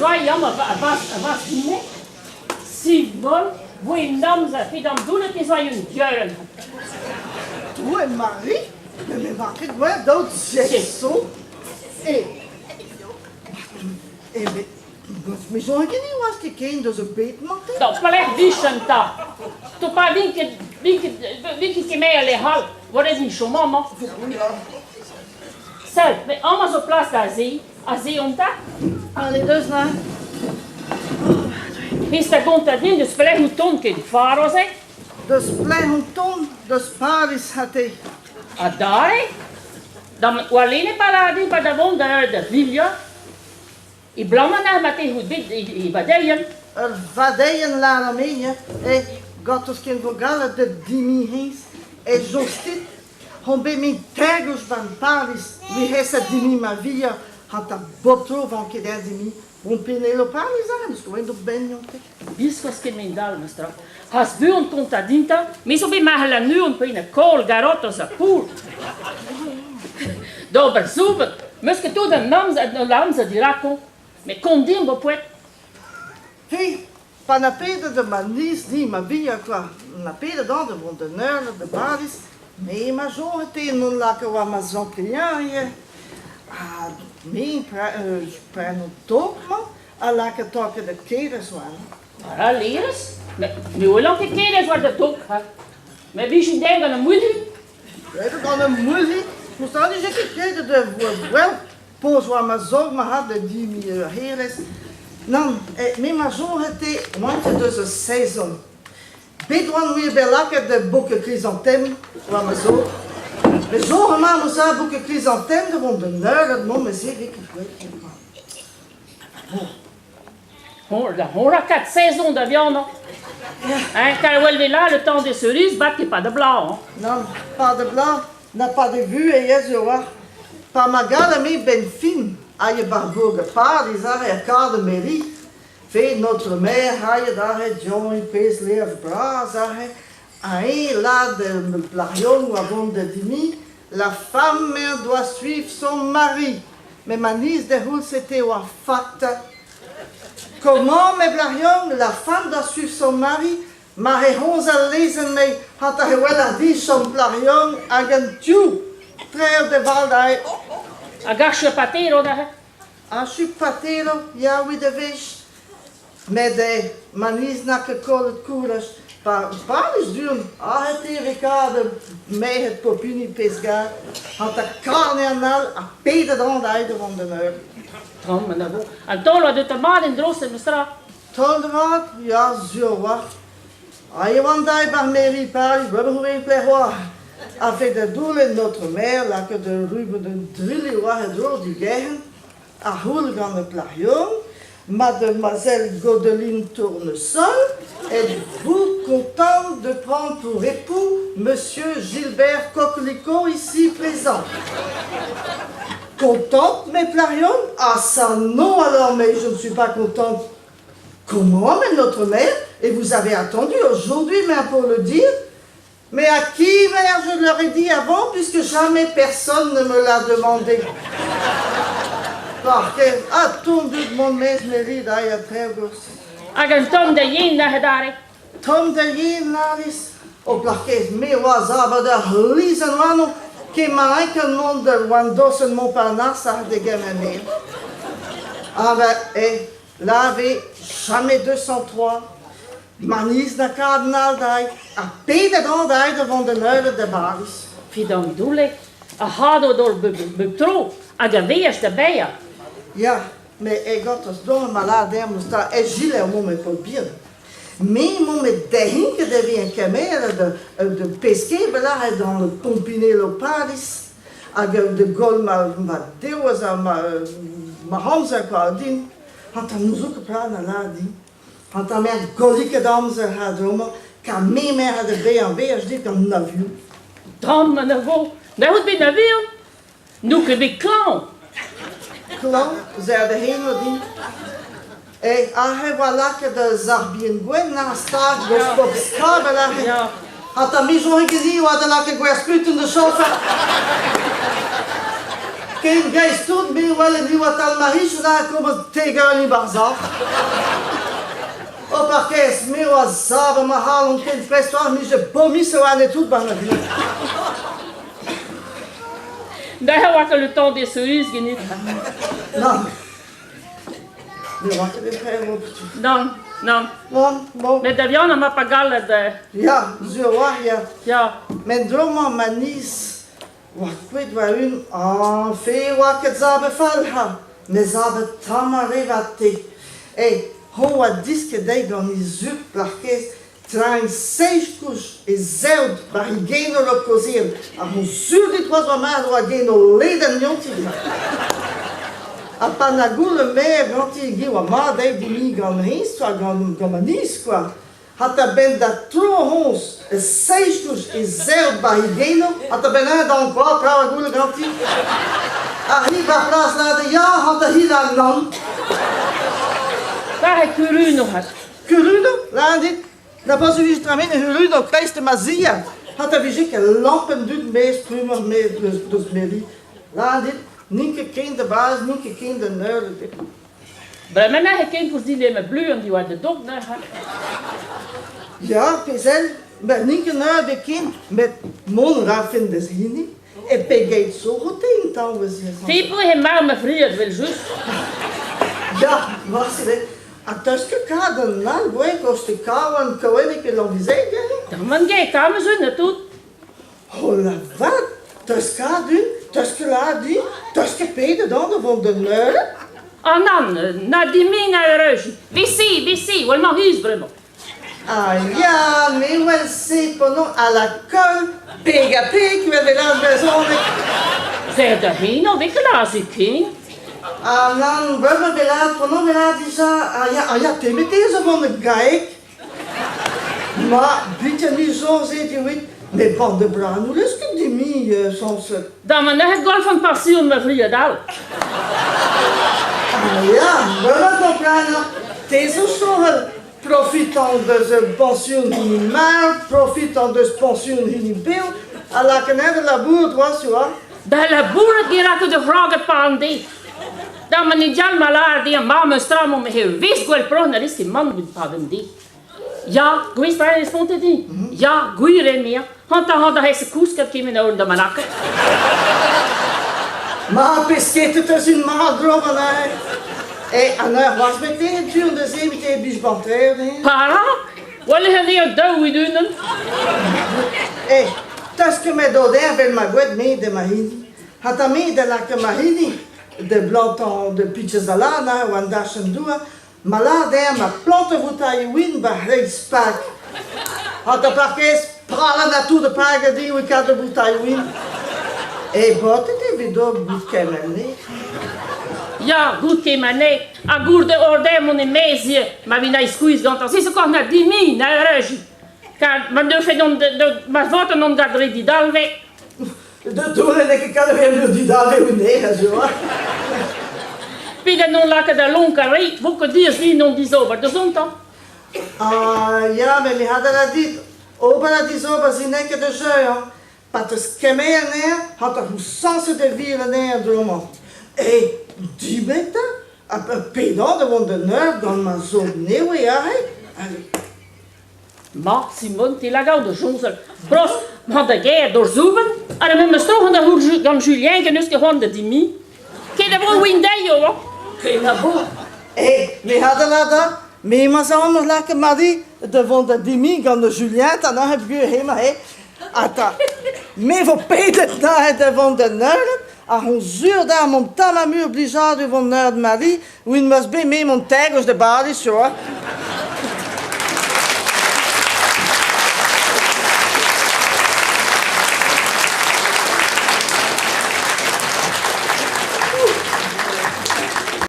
joa amañ a-barzh din-me. Simon, voe un amzer evit an doullet ez oa un deurenn. Doue Mari, me me va ket gwell daout so. E, e, me, me zo ket ni oas ket ken deus ur bed-mañ te? Da pelec'h vichen 'ta? To pa vin ket, vin ket, vin ket kemer lec'h all, war ez in chom amañ. Sell, met amañ zo plas da aze'iñ. Aze on 'ta? Allez, deus là. Bez da gontañ din deus pelec'h out tont ken faro-se? Deus pelec'h on tont? Deus Paris ha te. Adarre? Dam warlene pa lâr din pa da vont da da Villiers. E Blamana ma te out bet e vadeien. Ur vadeien lâr a me, ya. Eh, gortoz ken vo gallet da dimi hennezh. E jostit Hon bet min tegouz ban Paris, vi hesa dimi ma via, hat a botro van ket er dimi. Bon Penelo Paris a, neus ket do ben te. Biskoazh ket min dal, mestra. Has buan konta dinta, me zo bet mahel an uon pe ina kol garotos a poul. D'ober soubet, meus ket tout an amzer, an amzer dirako, met kont din bo poet. Hey, Pa na pedet da ma niz ni ma bihan kwa, na pedet an da vont d'un eur da Bariz, me ma soñj te non laka war ma zañtriañ ivez. Ha me preno tok-mañ a laka toket da kerez war. Ara lerez? Met ne welan ket kerez war da tok, ha. Met vije den gant ar mouilhi? Ret gant ar mouilhi? Moustad nije ket kredet da wel Poz war ma zog ma had da di mi ur hêrezh. Nann, me ma soñjet te oant ket deus ur sezon. Bet oan wir bet lakaet da bouquet chrysanthème war ma zog. Met soñj emañ am eus bouquet chrysanthème da vont d'un eured mont me se vez ket gwell. On lakaat sezon da vihanañ. Hein, car wel là le temps des cerises, bat ket pas de blanc. Hein. Nann, pas de blanc. Na pa de vuhez ez eo war. Pa ma gala me benn fin aie barbourg Pariz aze ha kar de mairie. Fe notre mère aie aze John pezh levr bras aze. Ha eñ lâr de Blarion a vont da dimi La femme doit suivre son mari. Mais ma niz da c'houlz ete oa fat. Comment, me Blarion, la femme doit suivre son mari Mar he c'homz al lezenn-me hanter he wel ar vichon plac'h hag an tiv trec'h de Valdai. Hag achu patero neuze? Achu patero, ya, evit a wech. Met eh, ma niz n'a ket kollet kouraj. Pa Paris du-hont, aet eo e kad merc'hed popini pezh gar, hanter karne an all ha pedet an dae da vont d'an eur. Tamm, ma na vo. An taol a deut mat en-dro, se meus tra. Taol vat, ya, sur a-walc'h. Ha e oan daet bar mairie Paris, bremañ c'hourien pelec'h oa. A-fet da doull notre mère lakaet ur rubenn un druilh war he dro digerc'henn, a c'houl gant ur plac'h yaouank, Mademoiselle Godeline Tournesol, êtes-vous contente de prendre pour époux Monsieur Gilbert Coquelicot ici présent? Contente, mes Plarion Ah ça non alors, mais je ne suis pas contente. Comment, mais notre mère Et vous avez attendu aujourd'hui, mère, pour le dire Mais à qui, mère, je leur ai dit avant, puisque jamais personne ne me l'a demandé. Par quel attendu de mon mez mérite aïe a Hag un tamm da yen neuze dare. Tomm da yen, Alice. O plac'h me oa savet ur c'hlizenn warno, kement ket mont da Wandosen Montparnasse ar degemer Ah ben, eh, là vez jamais 203. Ma niz na kardinal dai, ha pedet on dai da vont da eured da Baris. Fidamdoule, a c'hado d'hor bep tro hag a veaj da baeañ. Ya, met e gortoz dont ma lâr dezhañ 'ta e gilet emaon met paotr bihan. Me emaon met dehinket e vezañ kemeret da peskebel lâret gant Pompinello Paris hag da goll ma ma devoz ha ma ma amzer kwa din. Hanter n'ouzout ket perak na lâr din. Hanter me a golli ket amzer ha dro-mañ kar me 'mer da baeañ veaj dit gant an avion. Dramm an avo, na out bet avion? N'out ket bet klañv? Klañv, se da heno din. Eh, aze e oa lakaet da sac'h bihan gwenn ha stag deus pop skrabell aze. Ha ta me soñj ket oa da lakaat gwerzh-putun da chauffeur. Ken gaezh tout me wel en div atal Marichon a komz tegañ barzh O parkez, me oa sav ma c'halon ken prest oa mije bomis oa ne tout bar ma vi. Da oa ket le temps des cerises genit. Non. Ne oa ket bet prevot. Nann, nann. Bon, bon. Met da vihan ma pa gallet. Ya, sur oa, ya. Ya. Met dro-mañ ma niz oa kouet war-un ah, fe oa ket zabe fall ha. Me zabe tamm a re te. E, ho oa disket dezhi gant he zud plac'h-kaezh Traeñ seizh kouch e zevd war he genol o kaozeal ha hon sur dit c'hoazh oa mat oa genol ledan dionti. Ha pa na goulle maer ganti e oa mat aet dimp gant hennezh kwa, gant gant ma niz kwa. Ha ta benn da tro honnezh e seizh kouch e zevd war he genol ha ta benn eñ d'an kwa tra a goulle ganti. Ha hi war plas lâret ya ha da hi lâret nann. War e kuruno hat. Kuruno, lâret dit, na pas e vije tremenet huruno kleist ma ziad, ha ta vije ket lampenn dud maez prumoc'h maez deus meri. Lâret dit, n'int ket ken da baz, n'int ket ken da neul ebet. Bremañ n'eo ket koulz dit ma bluenn diwar da dog neuze. Ya, pezh met n'int ket neuze ebet ken, met mont 'rafen da hini, e pegeit zo rote intañvez. Te he marv ma fried, vel-just. Ya, marse Ha 'teus ket kad an all gwech koste kavan kaouennek e Lanvizeg eh? Man get, kam eus un ha tout. Oh la vat, 'teus kad un, 'teus ket lâret din, 'teus ket pedet an da vont d'an eured? Ah nann, na dimin na eureujiñ. Visi, visi, wel mañ hiz bremañ. Ah ya, me wel se pendant à la colle, peg ha peg, vel vel ar brezhoneg. Zer da heno, vez ket lâret ken. Ah nann, bremañ vel lâret, pendant vel lâret dija, ah ya, ah ya, te metez zo vont gaek. Ma, biken ni soñjet eo met bord de bras n'ou leus ket dimi sañset. Da ma nec'het golf an passion ma fried all. Ah ya, bremañ komprenañ, te zo soñjal Profitant deus ur pension hini marv, profitant deus pension hini bev, ha lakaat da labourat c'hoazh, oa. Da labourat dirak de vraget pa an deiz. Da ma ne dial ma lâr dezhañ ma meus tra m'on me vez gwell proh na ris ket mann evit pad an deiz. Ya, gwez pa respontet din. Ya, gwir eo mea. Hanter-hanter hes kousket kement a da ma lakaat. Ma pesketet eus un mat dro an E an eur c'hoazh bet eo tu an deus evit e blij banter Para? Wel eo eo daou id unan. E, tas ket met oder vel ma gwet me de ma hini. Ha ta me da laka ma hini de blantan de pitches alana oan dachenn doua Ma lâr dezhañ ma plant a voutailh win ba c'hreiz park. Ha da parkez pralañ na tout da park din e kad da voutailh win. E baotet eo evit ober bout kement ne. Ya, goût ket ne, ha gour de orde mont e-maez ivez, ma vin skuizh gantañ. Se zo kaoz na dimi, na eureujiñ. Kar ma deufe dont ma voten on gant dre didalve. De tour n'eo ket kalz didalve ou ne, a zo. Pegen non lakaat da lonk a rei, vo ket diaes din on dizober da zontañ. Ah, ya, met me had a dit, ober a dizober zin ket de jeu, hein. Pa teus kemer anezhañ, hat ar sañset e vir anezhañ dro-mañ. E, dibet ha penaos da vont d'un eur gant ma zo newe aze? Allez. Ma, Simon, te lagao da soñjal. Bros, ma da gêr d'ur soubenn, ha da memes tro gant ar gant Julien ken eus ket c'hoant da dimi. Ket a vo win dezhi, oa. Ken a vo. Eh, me had a me ma zan lakaat Marie da vont da dimi gant Julien, ta neuze peogwir hemañ he. Ata, me vo pedet neuze da vont da neured, ha hon sur da mont tamm ha mur blijadur vont neured Marie, win mas bet me mont teg eus da Baris, oa.